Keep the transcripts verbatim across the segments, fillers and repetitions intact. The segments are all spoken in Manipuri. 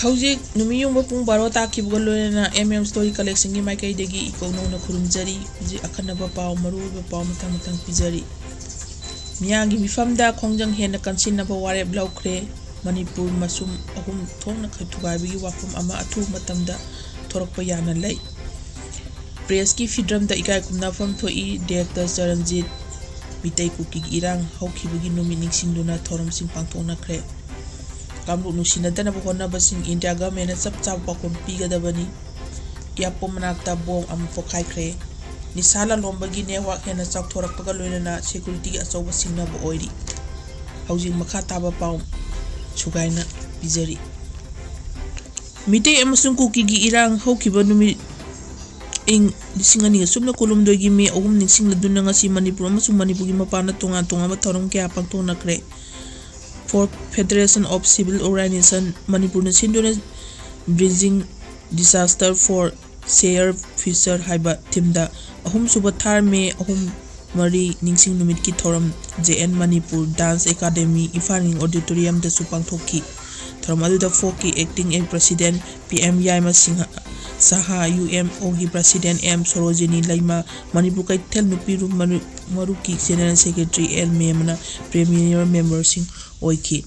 ꯍꯧꯖꯤꯛ ꯅꯨꯃꯤꯠ ꯌꯨꯡꯕ ꯄꯨꯡ ꯕꯥꯔꯣ ꯇꯥꯈꯤꯕꯒ ꯂꯣꯏꯅꯅ M M Story Collectionꯒꯤ ꯃꯥꯏꯀꯩꯗꯒꯤ ꯏꯀꯣꯛ ꯅꯧꯅ ꯈꯨꯔꯨꯝꯖꯔꯤ꯫ ꯍꯧꯖꯤꯛ ꯑꯈꯟꯅꯕ ꯄꯥꯎ, ꯃꯔꯨꯑꯣꯏꯕ ꯄꯥꯎ ꯃꯊꯪ ꯃꯊꯪ ꯄꯤꯖꯔꯤ꯫ ꯃꯤꯌꯥꯝꯒꯤ ꯃꯤꯐꯝꯗ ꯈꯣꯡꯖꯪ ꯍꯦꯟꯅ ꯀꯟꯁꯤꯟꯅꯕ ꯋꯥꯔꯦꯞ ꯂꯧꯈ꯭ꯔꯦ꯫ ꯃꯅꯤꯄꯨꯔ ꯃꯁꯨꯝ ꯑꯍꯨꯝ ꯊꯣꯛꯅ ꯊꯨꯒꯥꯏꯕꯒꯤ ꯋꯥꯐꯝ ꯑꯃ ꯑꯊꯨꯕ ꯃꯇꯝꯗ ꯊꯣꯔꯛꯄ ꯌꯥꯅ ꯂꯩ꯫ Pressꯀꯤ freedomꯗ ꯏꯀꯥꯏ ꯈꯨꯝꯅꯐꯝ ꯊꯣꯛꯏ꯫ Director ꯆꯔꯟꯖꯤꯠ꯫ ꯃꯤꯇꯩ ꯀꯨꯀꯤꯒꯤ ꯏꯔꯥꯡ ꯍꯧꯈꯤꯕꯒꯤ ꯅꯨꯃꯤꯠ ꯅꯤꯡꯁꯤꯡꯗꯨꯅ ꯊꯧꯔꯝꯁꯤꯡ ꯄꯥꯡꯊꯣꯛꯅꯈ꯭ꯔꯦ꯫ ꯀꯥꯡꯂꯨꯞ ꯅꯨꯡꯁꯤꯅꯗꯅꯕ ꯍꯣꯠꯅꯕꯁꯤꯡ India governmentꯅ ꯆꯞ ꯆꯥꯕ ꯄꯥꯎꯈꯨꯝ ꯄꯤꯒꯗꯕꯅꯤ꯫ ꯌꯥꯄꯣ ꯃꯅꯥꯛꯇ bomb ꯑꯃ ꯄꯣꯈꯥꯏꯈ꯭ꯔꯦ꯫ ꯅꯤꯁꯥ ꯂꯂꯣꯟꯕꯒꯤ network ꯍꯦꯟꯅ ꯆꯥꯎꯊꯣꯔꯛꯄꯒ ꯂꯣꯏꯅꯅ securityꯒꯤ ꯑꯆꯧꯕ ꯁꯤꯡꯅꯕ ꯑꯣꯏꯔꯤ꯫ ꯍꯧꯖꯤꯛ ꯃꯈꯥ ꯇꯥꯕ ꯄꯥꯎ ꯁꯨꯒꯥꯏꯅ ꯄꯤꯖꯔꯤ꯫ ꯃꯤꯇꯩ ꯑꯃꯁꯨꯡ ꯀꯨꯀꯤꯒꯤ ꯏꯔꯥꯡ ꯍꯧꯈꯤꯕ ꯅꯨꯃꯤꯠ ꯏꯪ ꯂꯤꯁꯤꯡ ꯑꯅꯤꯒ ꯁꯨꯞꯅ ꯀꯨꯟꯍꯨꯝꯗꯣꯏꯒꯤ ꯃꯦ ꯑꯍꯨꯝ ꯅꯤꯡꯁꯤꯡꯂꯗꯨꯅ ꯉꯁꯤ ꯃꯅꯤꯄꯨꯔ ꯑꯃꯁꯨꯡ ꯃꯅꯤꯄꯨꯔꯒꯤ ꯃꯄꯥꯟꯗ ꯇꯣꯉꯥꯟ ꯇꯣꯉꯥꯟꯕ ꯊꯧꯔꯝ ꯀꯌꯥ ꯄꯥꯡꯊꯣꯛꯅꯈ꯭ꯔꯦ꯫ Fourth Federation of Civil Organization ꯃꯅꯤꯄꯨꯔꯅ ꯁꯤꯟꯗꯨꯅ Bridging Disaster for Shared Future ꯍꯥꯏꯕ themeꯗ ꯑꯍꯨꯝꯁꯨꯕ ꯊꯥꯔ ꯃꯦ ꯑꯍꯨꯝ ꯃꯔꯤ ꯅꯤꯡꯁꯤꯡ ꯅꯨꯃꯤꯠꯀꯤ ꯊꯧꯔꯝ J N Manipur Dance Academy Imphal Auditoriumꯗꯁꯨ ꯄꯥꯡꯊꯣꯛꯈꯤ꯫ ꯊꯧꯔꯝ ꯑꯗꯨꯗ ꯐꯣꯛꯀꯤ acting president P M ꯌꯥꯏꯃ ꯁꯤꯡꯍ ꯁꯍꯥ, U M Oꯒꯤ president M Sarojini ꯂꯩꯃ, ꯃꯅꯤꯄꯨꯔ ꯀꯩꯊꯦꯜ ꯅꯨꯄꯤ ꯃꯔꯨꯞꯀꯤ general secretary L ꯃꯦꯝꯅ premier memberꯁꯤꯡ ꯑꯣꯏꯈꯤ꯫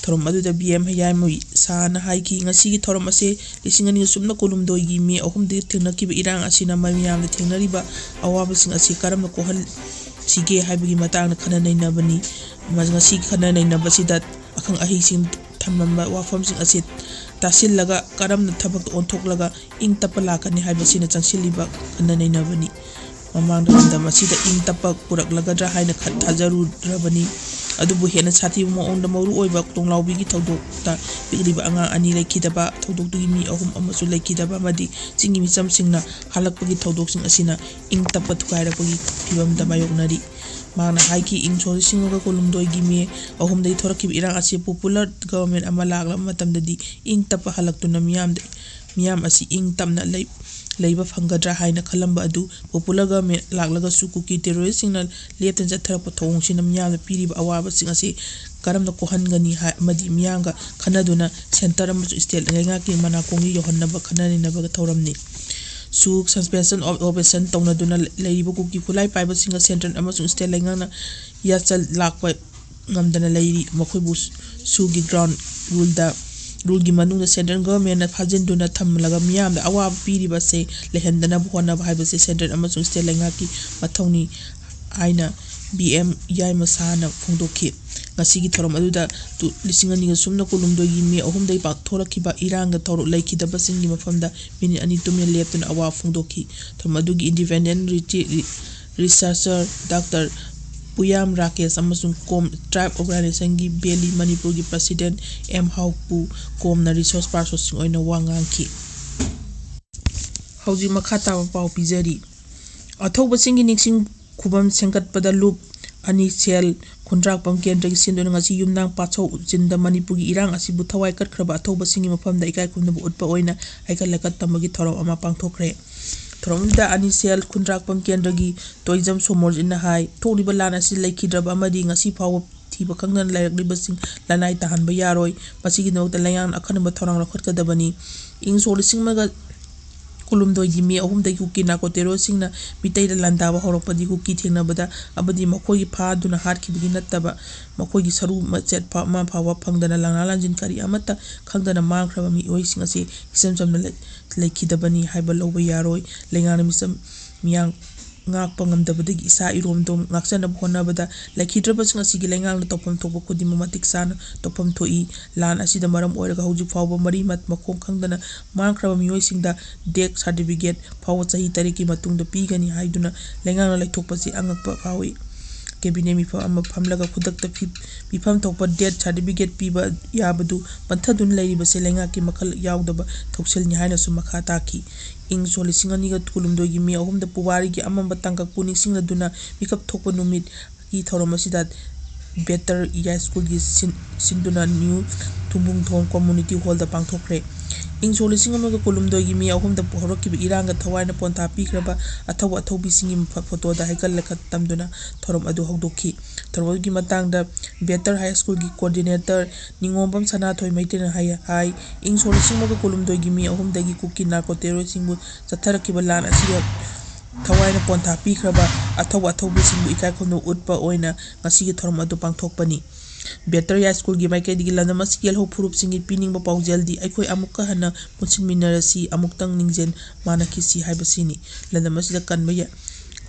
ꯊꯧꯔꯝ ꯑꯗꯨꯗ B M ꯍꯌꯥꯏꯃꯣꯏ ꯁꯥꯍꯅ ꯍꯥꯏꯈꯤ, ꯉꯁꯤꯒꯤ ꯊꯧꯔꯝ ꯑꯁꯤ ꯂꯤꯁꯤꯡ ꯑꯅꯤꯒ ꯁꯨꯞꯅ ꯀꯨꯟꯍꯨꯝꯗꯣꯏꯒꯤ ꯃꯦ ꯑꯍꯨꯝꯗ ꯊꯦꯡꯅꯈꯤꯕ ꯏꯔꯥꯡ ꯑꯁꯤꯅ ꯃꯤꯌꯥꯝꯅ ꯊꯦꯡꯅꯔꯤꯕ ꯑꯋꯥꯕꯁꯤꯡ ꯑꯁꯤ ꯀꯔꯝꯅ ꯀꯣꯛꯍꯟꯁꯤꯒꯦ ꯍꯥꯏꯕꯒꯤ ꯃꯇꯥꯡꯗ ꯈꯟꯅ ꯅꯩꯅꯕꯅꯤ꯫ ꯉꯁꯤꯒꯤ ꯈꯟꯅ ꯅꯩꯅꯕꯁꯤꯗ ꯑꯈꯪ ꯑꯍꯩꯁꯤꯡ ꯊꯝꯂꯝꯕ ꯋꯥꯐꯝꯁꯤꯡ ꯑꯁꯤ ꯇꯥꯁꯤꯜꯂꯒ ꯀꯔꯝꯅ ꯊꯕꯛꯇ ꯑꯣꯟꯊꯣꯛꯂꯒ ꯏꯪ ꯇꯞꯄ ꯂꯥꯛꯀꯅꯤ ꯍꯥꯏꯕꯁꯤꯅ ꯆꯪꯁꯤꯜꯂꯤꯕ ꯈꯟꯅ ꯅꯩꯅꯕꯅꯤ꯫ ꯃꯃꯥꯡꯗ ꯂꯝꯗꯝ ꯑꯁꯤꯗ ꯏꯪ ꯇꯞꯄ ꯄꯨꯔꯛꯂꯒꯗ꯭ꯔꯥ ꯍꯥꯏꯅ ꯈꯟ-, ꯊꯥꯖꯔꯨꯗ꯭ꯔꯕꯅꯤ꯫ ꯑꯗꯨꯕꯨ ꯍꯦꯟꯅ ꯁꯥꯊꯤꯕ ꯃꯑꯣꯡꯗ ꯃꯔꯨꯑꯣꯏꯕ ꯇꯣꯡꯂꯥꯎꯕꯤꯒꯤ ꯊꯧꯗꯣꯛꯇ ꯄꯤꯛꯂꯤꯕ ꯑꯉꯥꯡ ꯑꯅꯤ ꯂꯩꯈꯤꯗꯕ, ꯊꯧꯗꯣꯛꯇꯨꯒꯤ ꯃꯤ ꯑꯍꯨꯝ ꯑꯃꯁꯨ ꯂꯩꯈꯤꯗꯕ ꯑꯃꯗꯤ ꯆꯤꯡꯒꯤ ꯃꯤꯆꯝꯁꯤꯡꯅ ꯍꯜꯂꯛꯄꯒꯤ ꯊꯧꯗꯣꯛꯁꯤꯡ ꯑꯁꯤꯅ ꯏꯪ ꯇꯞꯄ ꯊꯨꯒꯥꯏꯔꯛꯄꯒꯤ ꯐꯤꯕꯝꯗ ꯃꯥꯌꯣꯛꯅꯔꯤ꯫ ꯃꯍꯥꯛꯅ ꯍꯥꯏꯈꯤ, ꯏꯪ ꯁꯣꯛ ꯂꯤꯁꯤꯡ ꯑꯃꯒ ꯀꯨꯟꯍꯨꯝꯗꯣꯏꯒꯤ ꯃꯦ ꯑꯍꯨꯝꯗꯒꯤ ꯊꯣꯔꯛꯈꯤꯕ ꯏꯔꯥꯡ ꯑꯁꯤ popular government ꯑꯃ ꯂꯥꯛꯂꯕ ꯃꯇꯝꯗꯗꯤ ꯏꯪ ꯇꯞꯄ ꯍꯜꯂꯛꯇꯨꯅ ꯃꯤꯌꯥꯝꯗ, ꯃꯤꯌꯥꯝ ꯑꯁꯤ ꯏꯪ ꯇꯞꯅ ꯂꯩ-, ꯂꯩꯕ ꯐꯪꯒꯗ꯭ꯔꯥ ꯍꯥꯏꯅ ꯈꯜꯂꯝꯕ ꯑꯗꯨ ꯄꯣꯄꯨꯂꯔ ꯒꯚꯔꯟꯃꯦꯟ ꯂꯥꯛꯂꯒꯁꯨ ꯀꯨꯀꯤ ꯇꯦꯔꯣꯔꯤꯁꯁꯤꯡꯅ ꯂꯦꯞꯇꯅ ꯆꯠꯊꯔꯛꯄ ꯊꯧꯑꯣꯡꯁꯤꯅ ꯃꯤꯌꯥꯝꯅ ꯄꯤꯔꯤꯕ ꯑꯋꯥꯕꯁꯤꯡ ꯑꯁꯤ ꯀꯔꯝꯅ ꯀꯣꯛꯍꯟꯒꯅꯤ ꯍꯥꯏ ꯑꯃꯗꯤ ꯃꯤꯌꯥꯝꯒ ꯈꯟꯅꯗꯨꯅ ꯁꯦꯟꯇꯔ ꯑꯃꯁꯨꯡ ꯁ꯭ꯇꯦꯠ ꯂꯩꯉꯥꯛꯀꯤ ꯃꯅꯥꯀꯣꯡꯒꯤ ꯌꯧꯍꯟꯅꯕ ꯈꯟꯅ ꯅꯩꯅꯕꯒ ꯊꯧꯔꯝꯅꯤ꯫ ꯁꯨ ꯁꯁꯄꯦꯟꯁꯟ ꯑꯣꯐ ꯑꯣꯄꯔꯦꯁꯟ ꯇꯧꯅꯗꯨꯅ ꯂꯩꯔꯤꯕ ꯀꯨꯀꯤ ꯈꯨꯠꯂꯥꯏ ꯄꯥꯏꯕꯁꯤꯡꯒ ꯁꯦꯟꯇ꯭ꯔꯦꯜ ꯑꯃꯁꯨꯡ ꯁ꯭ꯇꯦꯠ ꯂꯩꯉꯥꯛꯅ ꯌꯥꯆꯜ ꯂꯥꯛꯄ ꯉꯝꯗꯅ ꯂꯩꯔꯤ꯫ ꯃꯈꯣꯏꯕꯨ ꯁꯨꯒꯤ ꯒ꯭ꯔꯥꯎꯟ ꯔꯨꯜꯗ, ꯔꯨꯜꯒꯤ ꯃꯅꯨꯡꯗ ꯁꯦꯟꯇ꯭ꯔꯦꯜ ꯒꯚꯔꯟꯃꯦꯟꯅ ꯐꯥꯖꯤꯟꯗꯨꯅ ꯊꯝꯂꯒ ꯃꯤꯌꯥꯝꯗ ꯑꯋꯥꯕ ꯄꯤꯔꯤꯕ ꯑꯁꯤ ꯂꯩꯍꯟꯗꯅꯕ ꯍꯣꯠꯅꯕ ꯍꯥꯏꯕꯁꯤ ꯁꯦꯟꯇ꯭ꯔꯦꯜ ꯑꯃꯁꯨꯡ ꯁ꯭ꯇꯦꯠ ꯂꯩꯉꯥꯛꯀꯤ ꯃꯊꯧꯅꯤ ꯍꯥꯏꯅ ꯕꯤ ꯑꯦꯝ ꯌꯥꯏꯃꯁꯥꯅ ꯐꯣꯡꯗꯣꯛꯈꯤ꯫ ꯉꯁꯤꯒꯤ ꯊꯧꯔꯝ ꯑꯗꯨꯗ ꯇꯨ-, ꯂꯤꯁꯤꯡ ꯑꯅꯤꯒ ꯁꯨꯞꯅ ꯀꯨꯟꯍꯨꯝꯗꯣꯏꯒꯤ ꯃꯦ ꯑꯍꯨꯝꯗꯒꯤ ꯄꯥꯡꯊꯣꯔꯛꯈꯤꯕ ꯏꯔꯥꯡꯒ ꯊꯧꯔ-, ꯂꯩꯈꯤꯗꯕꯁꯤꯡꯒꯤ ꯃꯐꯝꯗ ꯃꯤꯅꯤꯠ ꯑꯅꯤ ꯇꯨꯃꯤꯟ ꯂꯦꯞꯇꯨꯅ ꯑꯋꯥꯕ ꯐꯣꯡꯗꯣꯛꯈꯤ꯫ ꯊꯧꯔꯝ ꯑꯗꯨꯒꯤ ꯏꯟꯗꯤꯄꯦꯟꯗꯦꯟ ꯔꯤꯇꯤ-, ꯔꯤ-, ꯔꯤꯁꯔꯆꯔ ꯗꯥꯛꯇꯔ ꯄꯨꯌꯥꯝ ꯔꯥꯀꯦꯁ ꯑꯃꯁꯨꯡ ꯀꯣꯝ ꯇ꯭ꯔꯥꯏꯕ ꯑꯣꯔꯒꯅꯥꯏꯖꯦꯁꯟꯒꯤ ꯕꯦꯂꯤ ꯃꯅꯤꯄꯨꯔꯒꯤ ꯄ꯭ꯔꯁꯤꯗꯦꯟꯠ ꯑꯦꯝ ꯍꯥꯎꯄꯨ ꯀꯣꯝꯅ ꯔꯤꯁꯣꯔꯁ ꯄꯥꯔꯁꯟꯁꯤꯡ ꯑꯣꯏꯅ ꯋꯥ ꯉꯥꯡꯈꯤ꯫ ꯍꯧꯖꯤꯛ ꯃꯈꯥ ꯇꯥꯕ ꯄꯥꯎ ꯄꯤꯖꯔꯤ꯫ ꯑꯊꯧꯕꯁꯤꯡꯒꯤ ꯅꯤꯡꯁꯤꯡ ꯈꯨꯕꯝ ꯁꯦꯝꯒꯠꯄꯗ ꯂꯨꯞ ꯑꯅꯤ ꯁꯦꯜ ꯈꯨꯟꯗ꯭ꯔꯥꯛꯄꯝ ꯀꯦꯟꯗ꯭ꯔꯒꯤ ꯁꯤꯟꯗꯨꯅ ꯉꯁꯤ ꯌꯨꯝꯅꯥꯝ ꯄꯥꯠꯁꯧ ꯆꯤꯟꯗ ꯃꯅꯤꯄꯨꯔꯒꯤ ꯏꯔꯥꯡ ꯑꯁꯤꯕꯨ ꯊꯋꯥꯏ ꯀꯠꯈ꯭ꯔꯕ ꯑꯊꯧꯕꯁꯤꯡꯒꯤ ꯃꯐꯝꯗ ꯏꯀꯥꯏ ꯈꯨꯝꯅꯕ ꯎꯠꯄ ꯑꯣꯏꯅ ꯍꯩꯀꯠ ꯂꯩꯀꯠ ꯇꯝꯕꯒꯤ ꯊꯧꯔꯝ ꯑꯃ ꯄꯥꯡꯊꯣꯛꯈ꯭ꯔꯦ꯫ ꯊꯧꯔꯝꯗ ꯑꯅꯤ ꯁꯦꯜ ꯈꯨꯟꯗ꯭ꯔꯥꯛꯄꯝ ꯀꯦꯟꯗ꯭ꯔꯒꯤ ꯇꯣꯏꯖꯝ ꯁꯣꯃꯣꯔꯖꯤꯠꯅ ꯍꯥꯏ, ꯊꯣꯛꯂꯤꯕ ꯂꯥꯟ ꯑꯁꯤ ꯂꯩꯈꯤꯗ꯭ꯔꯕ ꯑꯃꯗꯤ ꯉꯁꯤ ꯐꯥꯎꯕ ꯊꯤꯕ ꯈꯪꯗꯅ ꯂꯩꯔꯛꯂꯤꯕꯁꯤꯡ ꯂꯅꯥꯏ ꯇꯥꯍꯟꯕ ꯌꯥꯔꯣꯏ꯫ ꯃꯁꯤꯒꯤꯗꯃꯛꯇ ꯂꯩꯉꯥꯛꯅ ꯑꯈꯟꯅꯕ ꯊꯧꯔꯥꯡ ꯂꯧꯈꯠꯀꯗꯕꯅꯤ꯫ ꯏꯪ ꯁꯣꯛ ꯂꯤꯁꯤꯡ ꯑꯃꯒ ꯀꯨꯟꯍꯨꯝꯗꯣꯏꯒꯤ ꯃꯦ ꯑꯍꯨꯝꯗꯒꯤ ꯀꯨꯀꯤ ꯅꯥꯔꯀꯣ ꯇꯦꯔꯣꯔꯤꯁꯁꯤꯡꯅ ꯃꯤꯇꯩꯗ ꯂꯥꯟꯗꯥꯕ ꯍꯧꯔꯛꯄꯗꯤ ꯀꯨꯀꯤ ꯊꯦꯡꯅꯕꯗ ꯑꯃꯗꯤ ꯃꯈꯣꯏꯒꯤ ꯐꯥꯗꯨꯅ ꯍꯥꯠꯈꯤꯕꯒꯤ ꯅꯠꯇꯕ ꯃꯈꯣꯏꯒꯤ ꯁꯔꯨ ꯃꯆꯦꯠ ꯐꯥ-, ꯑꯃ ꯐꯥꯎꯕ ꯐꯪꯗꯅ ꯂꯥꯟꯅꯥ ꯂꯥꯟꯖꯤꯟ ꯀꯔꯤ ꯑꯃꯠꯇ ꯈꯪꯗꯅ ꯃꯥꯡꯈ꯭ꯔꯕ ꯃꯤꯑꯣꯏꯁꯤꯡ ꯑꯁꯤ ꯏꯆꯝ ꯆꯝꯅ ꯂꯩ-, ꯂꯩꯈꯤꯗꯕꯅꯤ ꯍꯥꯏꯕ ꯂꯧꯕ ꯌꯥꯔꯣꯏ꯫ ꯂꯩꯉꯥꯛꯅ ꯃꯤꯆꯝ ꯃꯤꯌꯥꯝ ꯉꯥꯛꯄ ꯉꯝꯗꯕꯗꯒꯤ ꯏꯁꯥ ꯏꯔꯣꯝꯗꯣꯝ ꯉꯥꯛꯆꯅꯕ ꯍꯣꯠꯅꯕꯗ ꯂꯩꯈꯤꯗ꯭ꯔꯕꯁꯤꯡ ꯑꯁꯤꯒꯤ ꯂꯩꯉꯥꯛꯅ ꯇꯧꯐꯝ ꯊꯣꯛꯄ ꯈꯨꯗꯤꯡꯃꯛ ꯃꯇꯤꯛ ꯆꯥꯅ ꯇꯧꯐꯝ ꯊꯣꯛꯏ꯫ ꯂꯥꯟ ꯑꯁꯤꯗ ꯃꯔꯝ ꯑꯣꯏꯔꯒ ꯍꯧꯖꯤꯛ ꯐꯥꯎꯕ ꯃꯔꯤ ꯃꯠ-, ꯃꯈꯣꯡ ꯈꯪꯗꯅ ꯃꯥꯡꯈ꯭ꯔꯕ ꯃꯤꯑꯣꯏꯁꯤꯡꯗ ꯗꯦꯊ ꯁꯥꯔꯇꯤꯐꯤꯀꯦꯠ ꯐꯥꯎꯕ ꯆꯍꯤ ꯇꯔꯦꯠꯀꯤ ꯃꯇꯨꯡꯗ ꯄꯤꯒꯅꯤ ꯍꯥꯏꯗꯨꯅ ꯂꯩꯉꯥꯛꯅ ꯂꯩꯊꯣꯛꯄꯁꯤ ꯑꯉꯛꯄ ꯐꯥꯎꯏ꯫ ꯀꯦꯕꯤꯅꯦꯠ ꯃꯤꯐꯝ ꯑꯃ ꯐꯝꯂꯒ ꯈꯨꯗꯛꯇ ꯐꯤ-, ꯄꯤꯐꯝ ꯊꯣꯛꯄ ꯗꯦꯊ ꯁꯥꯔꯇꯤꯐꯤꯀꯦꯠ ꯄꯤꯕ ꯌꯥꯕꯗꯨ ꯄꯟꯊꯗꯨꯅ ꯂꯩꯔꯤꯕꯁꯤ ꯂꯩꯉꯥꯛꯀꯤ ꯃꯈꯜ ꯌꯥꯎꯗꯕ ꯊꯧꯁꯤꯜꯅꯤ ꯍꯥꯏꯅꯁꯨ ꯃꯈꯥ ꯇꯥꯈꯤ꯫ ꯏꯪ ꯁꯣꯛ ꯂꯤꯁꯤꯡ ꯑꯅꯤꯒ ꯀꯨꯟꯍꯨꯝꯗꯣꯏꯒꯤ ꯃꯦ ꯑꯍꯨꯝꯗ ꯄꯨꯋꯥꯔꯤꯒꯤ ꯑꯃꯝꯕ ꯇꯥꯡꯀꯛꯄꯨ ꯅꯤꯡꯁꯤꯡꯂꯗꯨꯅ ꯃꯤꯀꯞ ꯊꯣꯛꯄ ꯅꯨꯃꯤꯠꯀꯤ ꯊꯧꯔꯝ ꯑꯁꯤꯗ ꯕꯦꯇꯔ ꯌꯥꯏꯁ꯭ꯀꯨꯜꯒꯤ ꯁꯤꯟ-, ꯁꯤꯟꯗꯨꯅ ꯅ꯭ꯌꯨ ꯊꯨꯝꯕꯨꯡꯊꯣꯡ ꯀꯝꯃ꯭ꯌꯨꯅꯤꯇꯤ ꯍꯣꯜꯗ ꯄꯥꯡꯊꯣꯛꯈ꯭ꯔꯦ꯫ ꯏꯪ ꯁꯣꯛ ꯂꯤꯁꯤꯡ ꯑꯃꯒ ꯀꯨꯟꯍꯨꯝꯗꯣꯏꯒꯤ ꯃꯦ ꯑꯍꯨꯝꯗ ꯍꯧꯔꯛꯈꯤꯕ ꯏꯔꯥꯡꯒ ꯊꯋꯥꯏꯅ ꯄꯣꯟꯊꯥ ꯄꯤꯈ꯭ꯔꯕ ꯑꯊꯧꯕ ꯑꯊꯧꯕꯤꯁꯤꯡꯒꯤ ꯃꯐ-, ꯐꯣꯇꯣꯗ ꯍꯩꯀꯠ ꯂꯩꯀꯠ ꯇꯝꯗꯨꯅ ꯊꯧꯔꯝ ꯑꯗꯨ ꯍꯧꯗꯣꯛꯈꯤ꯫ ꯊꯧꯔꯝ ꯑꯗꯨꯒꯤ ꯃꯇꯥꯡꯗ ꯕꯦꯇꯔ ꯍꯥꯏ ꯁ꯭ꯀꯨꯜꯒꯤ ꯀꯣꯑꯣꯔꯗꯤꯅꯦꯇꯔ ꯅꯤꯉꯣꯝꯕꯝ ꯁꯅꯥꯊꯣꯏ ꯃꯩꯇꯩꯅ ꯍꯥꯏ, ꯍꯥꯏ, ꯏꯪ ꯁꯣꯛ ꯂꯤꯁꯤꯡ ꯑꯃꯒ ꯀꯨꯟꯍꯨꯝꯗꯣꯏꯒꯤ ꯃꯦ ꯑꯍꯨꯝꯗꯒꯤ ꯀꯨꯀꯤ ꯅꯥꯔꯀꯣ ꯇꯦꯔꯣꯔꯤꯁꯁꯤꯡꯕꯨ ꯆꯠꯊꯔꯛꯈꯤꯕ ꯂꯥꯟ ꯑꯁꯤꯗ ꯊꯋꯥꯏꯅ ꯄꯣꯟꯊꯥ ꯄꯤꯈ꯭ꯔꯕ ꯑꯊꯧꯕ ꯑꯊꯧꯕꯤꯁꯤꯡꯕꯨ ꯏꯀꯥꯏ ꯈꯨꯝꯅꯕ ꯎꯠꯄ ꯑꯣꯏꯅ ꯉꯁꯤꯒꯤ ꯊꯧꯔꯝ ꯑꯗꯨ ꯄꯥꯡꯊꯣꯛꯄꯅꯤ꯫ ꯕꯦꯇꯔ ꯌꯥꯏꯁ꯭ꯀꯨꯜꯒꯤ ꯃꯥꯏꯀꯩꯗꯒꯤ ꯂꯝꯗꯝ ꯑꯁꯤꯒꯤ ꯌꯦꯜꯍꯧ ꯐꯨꯔꯨꯞꯁꯤꯡꯒꯤ ꯄꯤꯅꯤꯡꯕ ꯄꯥꯎꯖꯦꯜꯗꯤ ꯑꯩꯈꯣꯏ ꯑꯃꯨꯛꯀ ꯍꯟꯅ ꯄꯨꯟꯁꯤꯟꯃꯤꯟꯅꯔꯁꯤ, ꯑꯃꯨꯛꯇꯪ ꯂꯤꯡꯖꯦꯜ ꯃꯥꯟꯅꯈꯤꯁꯤ ꯍꯥꯏꯕꯁꯤꯅꯤ꯫ ꯂꯝꯗꯝ ꯑꯁꯤꯗ ꯀꯟꯕ ꯌꯥ-,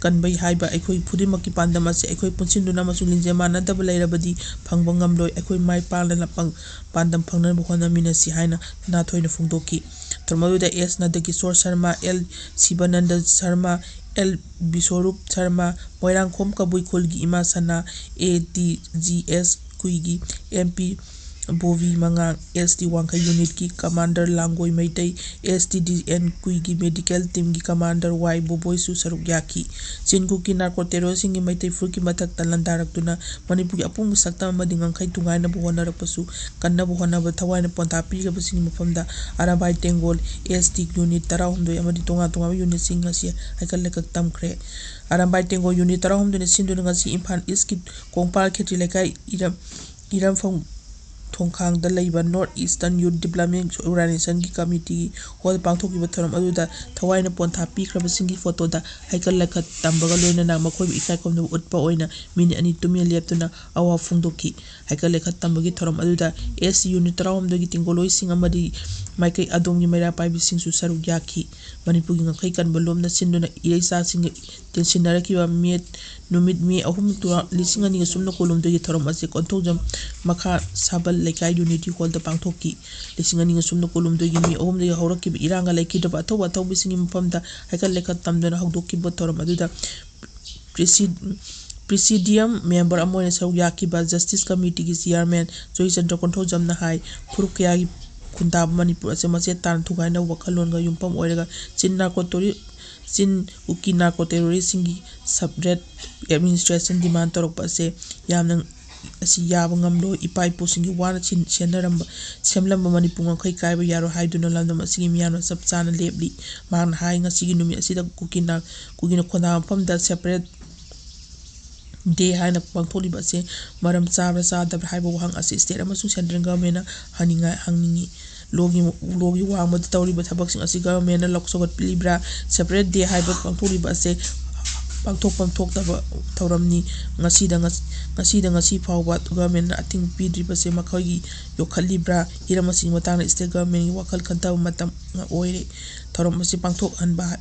ꯀꯟꯕ ꯍꯥꯏꯕ ꯑꯩꯈꯣꯏ ꯈꯨꯗꯤꯡꯃꯛꯀꯤ ꯄꯥꯟꯗꯝ ꯑꯁꯤ ꯑꯩꯈꯣꯏ ꯄꯨꯟꯁꯤꯟꯗꯨꯅ ꯑꯃꯁꯨꯡ ꯂꯤꯡꯖꯦꯜ ꯃꯥꯟꯅꯗꯕ ꯂꯩꯔꯕꯗꯤ ꯐꯪꯕ ꯉꯝꯂꯣꯏ꯫ ꯑꯩꯈꯣꯏ ꯃꯥꯏ ꯄꯥꯛꯅ ꯄꯥꯡ-, ꯄꯥꯟꯗꯝ ꯐꯪꯅꯅꯕ ꯍꯣꯠꯅꯃꯤꯟꯅꯁꯤ ꯍꯥꯏꯅ ꯁꯅꯥꯊꯣꯏꯅ ꯐꯣꯡꯗꯣꯛꯈꯤ꯫ ꯊꯧꯔꯝ ꯑꯗꯨꯗ S Nandakishore Sharma, L Shivananda Sharma, L Bishorup Sharma, Moirangkhom Kabui ꯈꯨꯜꯒꯤ ꯏꯃꯥ ꯁꯅꯥ, ꯑꯦ ꯇꯤ ꯖꯤ ꯑꯦꯁ ꯀꯨꯏꯒꯤ ꯑꯦꯝ ꯄꯤ ꯕꯣꯕꯤ ꯃꯉꯥꯡ, ꯑꯦꯁ ꯇꯤ ꯋꯥꯡꯈꯩ ꯌꯨꯅꯤꯠꯀꯤ commander Langoi Meitei, S T D N ꯀꯨꯏꯒꯤ ꯃꯦꯗꯤꯀꯦꯜ ꯇꯤꯝꯒꯤ ꯀꯃꯥꯟꯗꯔ ꯋꯥꯏ ꯕꯣꯕꯣꯏꯁꯨ ꯁꯔꯨꯛ ꯌꯥꯈꯤ꯫ ꯆꯤꯟ ꯀꯨꯀꯤ ꯅꯥꯔꯀꯣ ꯇꯦꯔꯣꯔꯤꯁꯁꯤꯡꯒꯤ ꯃꯩꯇꯩ ꯐꯨꯔꯨꯞꯀꯤ ꯃꯊꯛꯇ ꯂꯥꯟꯗꯥꯔꯛꯇꯨꯅ ꯃꯅꯤꯄꯨꯔꯒꯤ ꯑꯄꯨꯟꯕ ꯁꯛꯇꯝ ꯑꯃꯗꯤ ꯉꯝꯈꯩ ꯊꯨꯒꯥꯏꯅꯕ ꯍꯣꯠꯅꯔꯛꯄꯁꯨ, ꯀꯟꯅꯕ ꯍꯣꯠꯅꯕ ꯊꯋꯥꯏꯅ ꯄꯣꯟꯊꯥ ꯄꯤꯈ꯭ꯔꯕꯁꯤꯡꯒꯤ ꯃꯐꯝꯗ ꯑꯔꯥꯕꯥꯏ ꯇꯦꯡꯒꯣꯜ, ꯑꯦꯁ ꯇꯤ ꯌꯨꯅꯤꯠ ꯇꯔꯥꯍꯨꯝꯗꯣꯏ ꯑꯃꯗꯤ ꯇꯣꯉꯥꯟ ꯇꯣꯉꯥꯟꯕ ꯌꯨꯅꯤꯠꯁꯤꯡ ꯑꯁꯤ ꯍꯩꯀꯠ ꯂꯩꯀꯠ ꯇꯝꯈ꯭ꯔꯦ꯫ ꯑꯔꯥꯕꯥꯏ ꯇꯦꯡꯒꯣꯜ ꯌꯨꯅꯤꯠ ꯇꯔꯥꯍꯨꯝꯗꯣꯏꯅ ꯁꯤꯟꯗꯨꯅ ꯉꯁꯤ ꯏꯝꯐꯥꯜ ꯏꯁꯀꯤ ꯀꯣꯡꯄꯥꯜ ꯈꯦꯇ꯭ꯔꯤ ꯂꯩꯀꯥꯏ ꯏꯔꯝ-, ꯏꯔꯝꯐꯝ ꯊꯣꯡꯈꯥꯡꯗ ꯂꯩꯕ ꯅꯣꯔꯠ ꯏꯁꯇꯔꯟ ꯌꯨꯠ ꯗꯤꯕ꯭ꯂꯞꯃꯦꯟ ꯑꯣꯔꯒꯅꯥꯏꯖꯦꯁꯟꯒꯤ ꯀꯃꯤꯇꯤꯒꯤ ꯍꯣꯜꯗ ꯄꯥꯡꯊꯣꯛꯈꯤꯕ ꯊꯧꯔꯝ ꯑꯗꯨꯗ ꯊꯋꯥꯏꯅ ꯄꯣꯟꯊꯥ ꯄꯤꯈ꯭ꯔꯕꯁꯤꯡꯒꯤ ꯐꯣꯇꯣꯗ ꯍꯩꯀꯠ ꯂꯩꯀꯠ ꯇꯝꯕꯒ ꯂꯣꯏꯅꯅ ꯃꯈꯣꯏꯕꯨ ꯏꯀꯥꯏ ꯈꯨꯝꯅꯕ ꯎꯠꯄ ꯑꯣꯏꯅ ꯃꯤꯅꯤꯠ ꯑꯅꯤ ꯇꯨꯃꯤꯟꯅ ꯂꯦꯞꯇꯨꯅ ꯑꯋꯥ ꯐꯣꯡꯗꯣꯛꯈꯤ꯫ ꯍꯩꯀꯠ ꯂꯩꯀꯠ ꯇꯝꯕꯒꯤ ꯊꯧꯔꯝ ꯑꯗꯨꯗ ꯑꯦꯁ ꯁꯤ ꯌꯨꯅꯤꯠ ꯇꯔꯥꯍꯨꯝꯗꯣꯏꯒꯤ ꯇꯦꯡꯒꯣꯂꯣꯏꯁꯤꯡ ꯑꯃꯗꯤ ꯃꯥꯏꯀꯩ ꯑꯗꯣꯝꯒꯤ ꯃꯩꯔꯥ ꯄꯥꯏꯕꯤꯁꯤꯡꯁꯨ ꯁꯔꯨꯛ ꯌꯥꯈꯤ꯫ ꯃꯅꯤꯄꯨꯔꯒꯤ ꯉꯝꯈꯩ ꯀꯟꯕ ꯂꯣꯝꯅ ꯁꯤꯟꯗꯨꯅ ꯏꯔꯩꯆꯥꯁꯤꯡꯒ ꯇꯦꯟꯁꯤꯟꯅꯔꯛꯈꯤꯕ ꯃꯦ, ꯅꯨꯃꯤꯠ ꯃꯦ ꯑꯍꯨꯝ, ꯇꯨ-, ꯂꯤꯁꯤꯡ ꯑꯅꯤꯒ ꯁꯨꯞꯅ ꯀꯨꯟꯍꯨꯝꯗꯣꯏꯒꯤ ꯊꯧꯔꯝ ꯑꯁꯤ ꯀꯣꯟꯊꯧꯖꯝ ꯃꯈꯥ ꯁꯥꯕꯜ ꯂꯩꯀꯥꯏ ꯌꯨꯅꯤꯇꯤ ꯍꯣꯜꯗ ꯄꯥꯡꯊꯣꯛꯈꯤ꯫ ꯂꯤꯁꯤꯡ ꯑꯅꯤꯒ ꯁꯨꯞꯅ ꯀꯨꯟꯍꯨꯝꯗꯣꯏꯒꯤ ꯃꯦ ꯑꯍꯨꯝꯗꯒꯤ ꯍꯧꯔꯛꯈꯤꯕ ꯏꯔꯥꯡꯒ ꯂꯩꯈꯤꯗ꯭ꯔꯕ ꯑꯊꯧꯕ ꯑꯊꯧꯕꯁꯤꯡꯒꯤ ꯃꯐꯝꯗ ꯍꯩꯀꯠ ꯂꯩꯀꯠ ꯇꯝꯗꯨꯅ ꯍꯧꯗꯣꯛꯈꯤꯕ ꯊꯧꯔꯝ ꯑꯗꯨꯗ ꯄ꯭ꯔꯤꯁꯤ-, ꯄ꯭ꯔꯤꯁꯤꯗꯤꯌꯝ ꯃꯦꯝꯕꯔ ꯑꯃ ꯑꯣꯏꯅ ꯁꯔꯨꯛ ꯌꯥꯈꯤꯕ ꯖꯁꯇꯤꯁ ꯀꯃꯤꯇꯤꯒꯤ ꯆꯤꯌꯥꯔꯃꯦꯟ ꯖꯣꯏꯆꯟꯗ꯭ꯔ ꯀꯣꯟꯊꯧꯖꯝꯅ ꯍꯥꯏ, ꯐꯨꯔꯨꯞ ꯀꯌꯥꯒꯤ ꯈꯨꯟꯗꯥꯕ ꯃꯅꯤꯄꯨꯔ ꯑꯁꯤ ꯃꯆꯦꯠ ꯇꯥꯅ ꯊꯨꯒꯥꯏꯅꯕ ꯋꯥꯈꯜꯂꯣꯟꯒ ꯌꯨꯝꯐꯝ ꯑꯣꯏꯔꯒ ꯆꯤꯟ ꯅꯥꯔꯀꯣ ꯇꯣꯔꯤ-, ꯆꯤꯟ ꯀꯨꯀꯤ ꯅꯥꯔꯀꯣ ꯇꯦꯔꯣꯔꯤꯁꯁꯤꯡꯒꯤ ꯁꯕꯔꯦꯠ ꯑꯦꯗꯃꯤꯅꯤꯁꯇ꯭ꯔꯦꯁꯟ ꯗꯤꯃꯥꯟ ꯇꯧꯔꯛꯄ ꯑꯁꯦ ꯌꯥꯝꯅ ꯑꯁꯤ ꯌꯥꯕ ꯉꯝꯂꯣꯏ꯫ ꯏꯄꯥ ꯏꯄꯨꯁꯤꯡꯒꯤ ꯋꯥꯅ ꯁꯤꯟ-, ꯁꯦꯟꯅꯔꯝꯕ, ꯁꯦꯝꯂꯝꯕ ꯃꯅꯤꯄꯨꯔ ꯉꯝꯈꯩ ꯀꯥꯏꯕ ꯌꯥꯔꯣꯏ ꯍꯥꯏꯗꯨꯅ ꯂꯝꯗꯝ ꯑꯁꯤꯒꯤ ꯃꯤꯌꯥꯝꯅ ꯆꯞ ꯆꯥꯅ ꯂꯦꯞꯂꯤ꯫ ꯃꯍꯥꯛꯅ ꯍꯥꯏ, ꯉꯁꯤꯒꯤ ꯅꯨꯃꯤꯠ ꯑꯁꯤꯗ ꯀꯨꯀꯤꯅ, ꯀꯨꯀꯤꯅ ꯈꯣꯟꯗꯥ ꯃꯐꯝꯗ separate day ꯍꯥꯏꯅ ꯄꯥꯡꯊꯣꯛꯂꯤꯕ ꯑꯁꯤ ꯃꯔꯝ ꯆꯥꯕ꯭ꯔꯥ ꯆꯥꯗꯕ꯭ꯔꯥ ꯍꯥꯏꯕ ꯋꯥꯍꯪ ꯑꯁꯤ state ꯑꯃꯁꯨꯡ central governmentꯅ ꯍꯪꯅꯤꯡꯉꯥꯏ, ꯍꯪꯅꯤꯡꯉꯤ꯫ ꯂꯣꯒꯤ, ꯂꯣꯒꯤ ꯋꯥꯡꯃꯗ ꯇꯧꯔꯤꯕ ꯊꯕꯛꯁꯤꯡ ꯑꯁꯤ governmentꯅ ꯂꯧ-, ꯁꯧꯒꯠꯄꯤꯔꯤꯕ꯭ꯔꯥ? Separate day ꯍꯥꯏꯕ ꯄꯥꯡꯊꯣꯛꯂꯤꯕ ꯑꯁꯦ ꯄꯥꯡꯊꯣꯛꯐꯝ ꯊꯣꯛꯇꯕ ꯊꯧꯔꯝꯅꯤ꯫ ꯉꯁꯤꯗ, ꯉꯁꯤꯗ ꯉꯁꯤ ꯐꯥꯎꯕ governmentꯅ ꯑꯊꯤꯡꯕ ꯄꯤꯗ꯭ꯔꯤꯕꯁꯦ ꯃꯈꯣꯏꯒꯤ ꯌꯣꯛꯈꯠꯂꯤꯕ꯭ꯔꯥ? ꯍꯤꯔꯝ ꯑꯁꯤꯒꯤ ꯃꯇꯥꯡꯗ state governmentꯒꯤ ꯋꯥꯈꯜ ꯈꯟꯊꯕ ꯃꯇꯝ ꯑꯣꯏꯔꯦ꯫ ꯊꯧꯔꯝ ꯑꯁꯤ ꯄꯥꯡꯊꯣꯛꯍꯟꯕ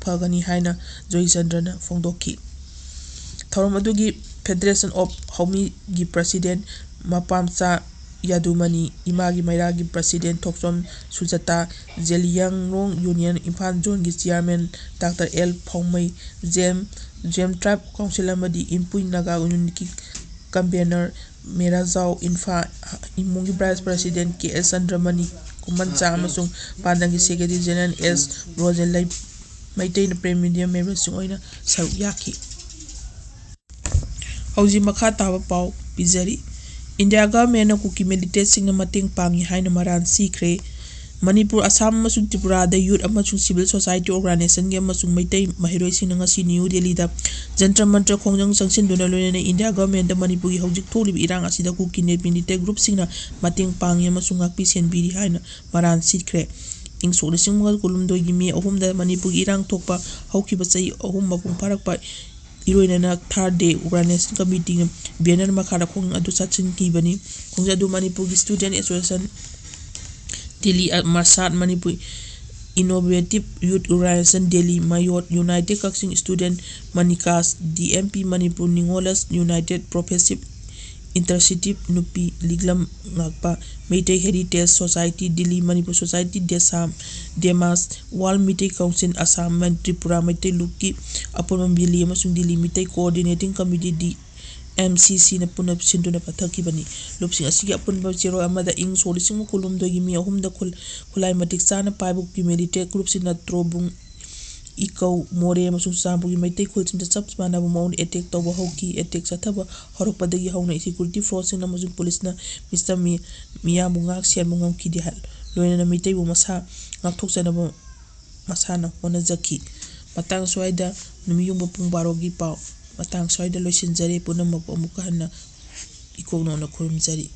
ꯐꯒꯅꯤ ꯍꯥꯏꯅ ꯖꯣꯏꯆꯟꯗ꯭ꯔꯅ ꯐꯣꯡꯗꯣꯛꯈꯤ꯫ ꯊꯧꯔꯝ ꯑꯗꯨꯒꯤ Federation of ꯍꯧꯃꯤꯒꯤ president ꯃꯄꯥꯝꯆꯥ ꯌꯥꯗꯨꯃꯅꯤ, ꯏꯃꯥꯒꯤ ꯃꯩꯔꯥꯒꯤ president ꯊꯣꯛꯆꯣꯝ ꯁꯨꯖꯇꯥ, ꯖꯦꯂꯤꯌꯥꯡꯔꯣꯡ union ꯏꯝꯐꯥꯜ zoneꯒꯤ chairman doctor L Phaomei, Zeme, Zeme tribe council ꯑꯃꯗꯤ ꯏꯝꯄꯨꯏ ꯅꯥꯒꯥ unitꯀꯤ convener ꯃꯦꯔꯥꯖꯥꯎ ꯏꯝꯐꯥꯜ ꯏꯃꯨꯡꯒꯤ vice president ꯀꯦ ꯑꯦꯁ ꯆꯟꯗ꯭ꯔꯃꯅꯤ ꯀꯨꯃꯟꯆꯥ ꯑꯃꯁꯨꯡ ꯄꯥꯟꯗꯝꯒꯤ secretary general ꯑꯦꯁ ꯔꯣꯖꯦꯟ ꯂꯩ-, ꯃꯩꯇꯩꯅ prime media memberꯁꯤꯡ ꯑꯣꯏꯅ ꯁꯔꯨꯛ ꯌꯥꯈꯤ꯫ ꯍꯧꯖꯤꯛ ꯃꯈꯥ ꯇꯥꯕ ꯄꯥꯎ ꯄꯤꯖꯔꯤ꯫ India governmentꯅ ꯀꯨꯀꯤ militantꯁꯤꯡꯅ ꯃꯇꯦꯡ ꯄꯥꯡꯉꯤ ꯍꯥꯏꯅ ꯃꯔꯥꯜ ꯁꯤꯈ꯭ꯔꯦ꯫ ꯃꯅꯤꯄꯨꯔ, ꯑꯁꯥꯝ ꯑꯃꯁꯨꯡ ꯇ꯭ꯔꯤꯄꯨꯔꯥꯗ youth ꯑꯃꯁꯨꯡ civil society organizationꯒꯤ ꯑꯃꯁꯨꯡ ꯃꯩꯇꯩ ꯃꯍꯩꯔꯣꯏꯁꯤꯡꯅ ꯉꯁꯤ ꯅ꯭ꯌꯨ ꯗꯦꯜꯂꯤꯗ ꯖꯟꯇꯔ ꯃꯟꯇꯔ ꯈꯣꯡꯖꯪ ꯆꯪꯁꯤꯟꯗꯨꯅ ꯂꯣꯏꯅꯅ India governmentꯗ ꯃꯅꯤꯄꯨꯔꯒꯤ ꯍꯧꯖꯤꯛ ꯊꯣꯛꯂꯤꯕ ꯏꯔꯥꯡ ꯑꯁꯤꯗ ꯀꯨꯀꯤ militant groupꯁꯤꯡꯅ ꯃꯇꯦꯡ ꯄꯥꯡꯉꯤ ꯑꯃꯁꯨꯡ ꯉꯥꯛꯄꯤ ꯁꯦꯟꯕꯤꯔꯤ ꯍꯥꯏꯅ ꯃꯔꯥꯜ ꯁꯤꯈ꯭ꯔꯦ꯫ ꯏꯪ ꯁꯣꯛ ꯂꯤꯁꯤꯡ ꯑꯃꯒ ꯀꯨꯟꯍꯨꯝꯗꯣꯏꯒꯤ ꯃꯦ ꯑꯍꯨꯝꯗ ꯃꯅꯤꯄꯨꯔꯒꯤ ꯏꯔꯥꯡ ꯊꯣꯛꯄ ꯍꯧꯈꯤꯕ ꯆꯍꯤ ꯑꯍꯨꯝ ꯃꯄꯨꯡ ꯐꯥꯔꯛꯄ ꯏꯔꯣꯏꯅꯅ Third Day Organization Committeeꯅ banner ꯃꯈꯥꯗ ꯈꯣꯡꯖꯪ ꯑꯗꯨ ꯆꯠꯁꯤꯟꯈꯤꯕꯅꯤ꯫ ꯈꯣꯡꯖꯪ ꯑꯗꯨ ꯃꯅꯤꯄꯨꯔꯒꯤ Student Association ꯗꯦꯜꯂꯤ, ꯃꯁꯥꯠ Manipur, Innovative Youth Organization Delhi, ꯃꯌꯣꯠ, United Kakching Student, ꯃꯅꯤꯀꯥꯁ, ꯗꯤ ꯑꯦꯝ ꯄꯤ ꯃꯅꯤꯄꯨꯔ, ꯅꯤꯉꯣꯂꯁ, United Progressive Initiative, ꯅꯨꯄꯤ, ꯂꯤꯛꯂꯝ ꯉꯥꯛꯄ, Meitei Heritage Society Delhi, Manipur Society ꯗꯦꯁꯥꯝ, ꯗꯦꯃꯥꯁ, World Meitei Council ꯑꯁꯥꯝ, ꯃꯅꯤ-, ꯇ꯭ꯔꯤꯄꯨꯔꯥ ꯃꯩꯇꯩ ꯂꯨꯞꯀꯤ ꯑꯄꯨꯟꯕ ꯗꯤꯜꯂꯤ ꯑꯃꯁꯨꯡ Delhi Meitei Coordinating Committee, D M C ꯁꯤꯅ ꯄꯨꯟꯅ ꯁꯤꯟꯗꯨꯅ ꯄꯥꯡꯊꯣꯛꯈꯤꯕꯅꯤ꯫ ꯂꯨꯞꯁꯤꯡ ꯑꯁꯤꯒꯤ ꯑꯄꯨꯟꯕ ꯆꯦꯔꯣꯜ ꯑꯃꯗ ꯏꯪ ꯁꯣꯛ ꯂꯤꯁꯤꯡ ꯑꯃ ꯀꯨꯟꯍꯨꯝꯗꯣꯏꯒꯤ ꯃꯦ ꯑꯍꯨꯝꯗ ꯈꯨꯜ-, ꯈꯨꯠꯂꯥꯏ ꯃꯇꯤꯛ ꯆꯥꯅ ꯄꯥꯏꯕ ꯀꯨꯀꯤ militant groupꯁꯤꯡꯅ ꯇ꯭ꯔꯣꯕꯨꯡ, ꯏꯀꯧ, ꯃꯣꯔꯦ ꯑꯃꯁꯨꯡ ꯆꯨꯔꯆꯥꯟꯄꯨꯔꯒꯤ ꯃꯩꯇꯩ ꯈꯨꯜꯁꯤꯡꯗ ꯆꯞ ꯃꯥꯟꯅꯕ ꯃꯑꯣꯡꯗ attack ꯇꯧꯕ ꯍꯧꯈꯤ꯫ Attack ꯆꯠꯊꯕ ꯍꯧꯔꯛꯄꯗꯒꯤ ꯍꯧꯅ security forceꯁꯤꯡ ꯑꯃꯁꯨꯡ policeꯅ Mister ꯃꯤ-, ꯃꯤꯌꯥꯝꯕꯨ ꯉꯥꯛ ꯁꯦꯟꯕ ꯉꯝꯈꯤꯗꯦ ꯍꯥꯏ꯫ ꯂꯣꯏꯅꯅ ꯃꯤꯇꯩꯕꯨ ꯃꯁꯥ ꯉꯥꯛꯊꯣꯛꯆꯅꯕ ꯃꯁꯥꯅ ꯍꯣꯠꯅꯖꯈꯤ꯫ ꯃꯇꯥꯡ ꯁ꯭ꯋꯥꯏꯗ ꯅꯨꯃꯤꯠ ꯌꯨꯡꯕ ꯄꯨꯡ ꯕꯥꯔꯣꯒꯤ ꯄꯥꯎ ꯃꯇꯥꯡ ꯁ꯭ꯋꯥꯏꯗ ꯂꯣꯏꯁꯤꯟꯖꯔꯦ꯫ ꯄꯨꯝꯅꯃꯛꯄꯨ ꯑꯃꯨꯛꯀ ꯍꯟꯅ ꯏꯀꯣꯛ ꯅꯧꯅ ꯈꯨꯔꯨꯝꯖꯔꯤ꯫